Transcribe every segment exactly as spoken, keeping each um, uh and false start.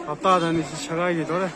ꯍꯞꯇꯥꯗ ꯑꯅꯤꯁꯤ ꯁꯦꯒꯥꯏꯈꯤꯗꯣꯔꯦ꯫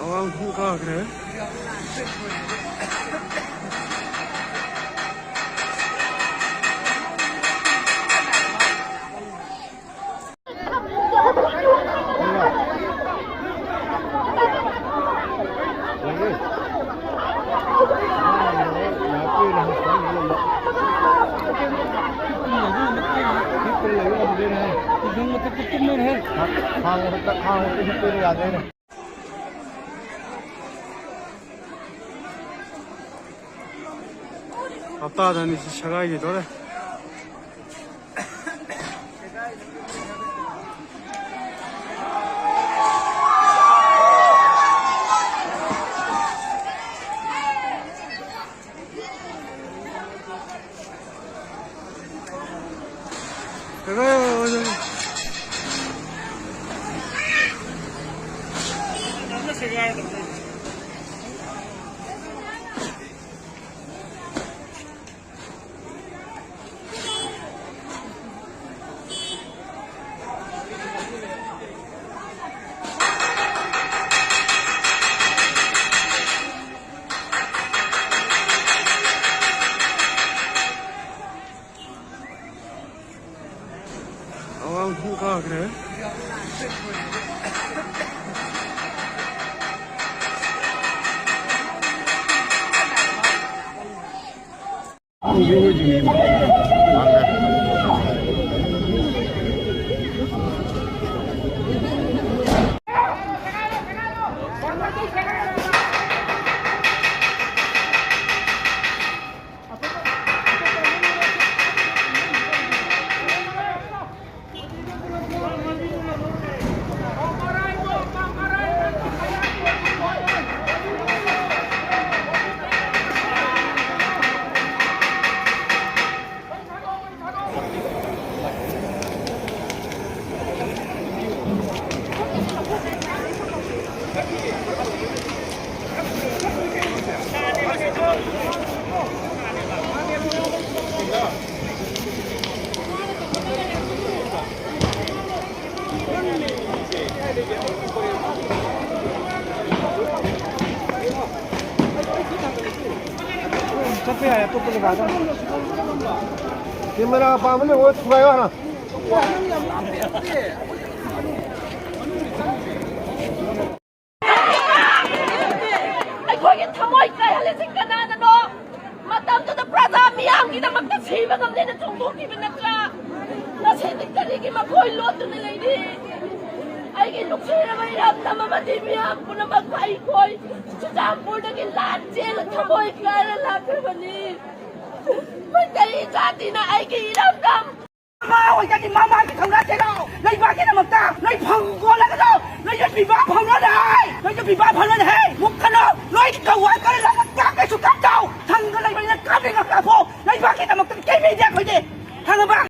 ꯑꯋꯥꯡ ꯈꯣꯡ ꯀꯥꯈ꯭ꯔꯦ꯫ ꯍꯞꯇꯥꯗ ꯑꯅꯤꯁꯤ ꯁꯦꯒꯥꯏꯈꯤꯗꯣꯔꯦ꯫ ꯑꯋꯥꯡ ꯈꯣꯡ ꯀꯥꯈ꯭ꯔꯦ꯫ ꯆꯠꯄ ꯌꯥꯏ ꯑꯇꯣꯞꯄ ꯖꯒꯥꯗ꯫ ꯀꯦꯃꯦꯔꯥ ꯄꯥꯝꯕ ꯂꯩ, ꯊꯨꯒꯥꯏꯌꯣ ꯍꯥꯟꯅ꯫ ꯑꯩꯈꯣꯏꯒꯤ ꯊꯃꯣꯏ ꯀꯥꯏꯍꯜꯂꯤꯁꯤ ꯀꯅꯥꯅꯅꯣ? ꯃꯇꯝꯗꯨꯗ ꯄ꯭ꯔꯖꯥ ꯃꯤꯌꯥꯝꯒꯤꯗꯃꯛꯇ ꯁꯤꯕ ꯉꯝꯗꯦꯅ ꯆꯣꯡꯊꯣꯛꯈꯤꯕ ꯅꯠꯇ꯭ꯔꯥ? ꯉꯁꯤꯗꯤ ꯀꯔꯤꯒꯤ ꯃꯈꯣꯏ ꯂꯣꯠꯇꯨꯅ ꯂꯩꯔꯤ? ꯑꯩꯒꯤ ꯅꯨꯡꯁꯤꯔꯕ ꯏꯔꯝꯗꯝ ꯑꯃꯗꯤ ꯃꯤꯌꯥꯝ ꯄꯨꯝꯅꯃꯛ ꯑꯩꯈꯣꯏ ꯆꯨꯔꯆꯥꯟꯄꯨꯔꯗꯒꯤ ꯂꯥꯟ ꯆꯦꯜꯂ ꯊꯃꯣꯏ ꯀꯥꯏꯔ ꯂꯥꯛꯈ꯭ꯔꯕꯅꯤ꯫ ꯃꯩꯇꯩ ꯖꯥꯇꯤꯅ ꯑꯩꯒꯤ ꯏꯔꯝꯗꯝ ꯃꯥ ꯑꯣꯏꯒꯅꯤ, ꯃꯥ ꯃꯥꯒꯤ ꯊꯧꯅꯥ ꯆꯦꯜꯂꯣ꯫ ꯂꯩꯕꯥꯛꯀꯤꯗꯃꯛꯇ ꯅꯣꯏ ꯐꯪꯒꯣꯜꯂꯒꯗꯣ, ꯅꯣꯏ ꯌꯣꯠꯄꯤꯕ ꯐꯪꯅꯗꯦ꯫ ꯅꯣꯏ ꯌꯣꯠꯄꯤꯕ ꯐꯪꯅꯗꯦ꯫ ꯃꯨꯛꯀꯅꯣ꯫ ꯅꯣꯏ ꯀꯧꯋꯥ ꯀꯔ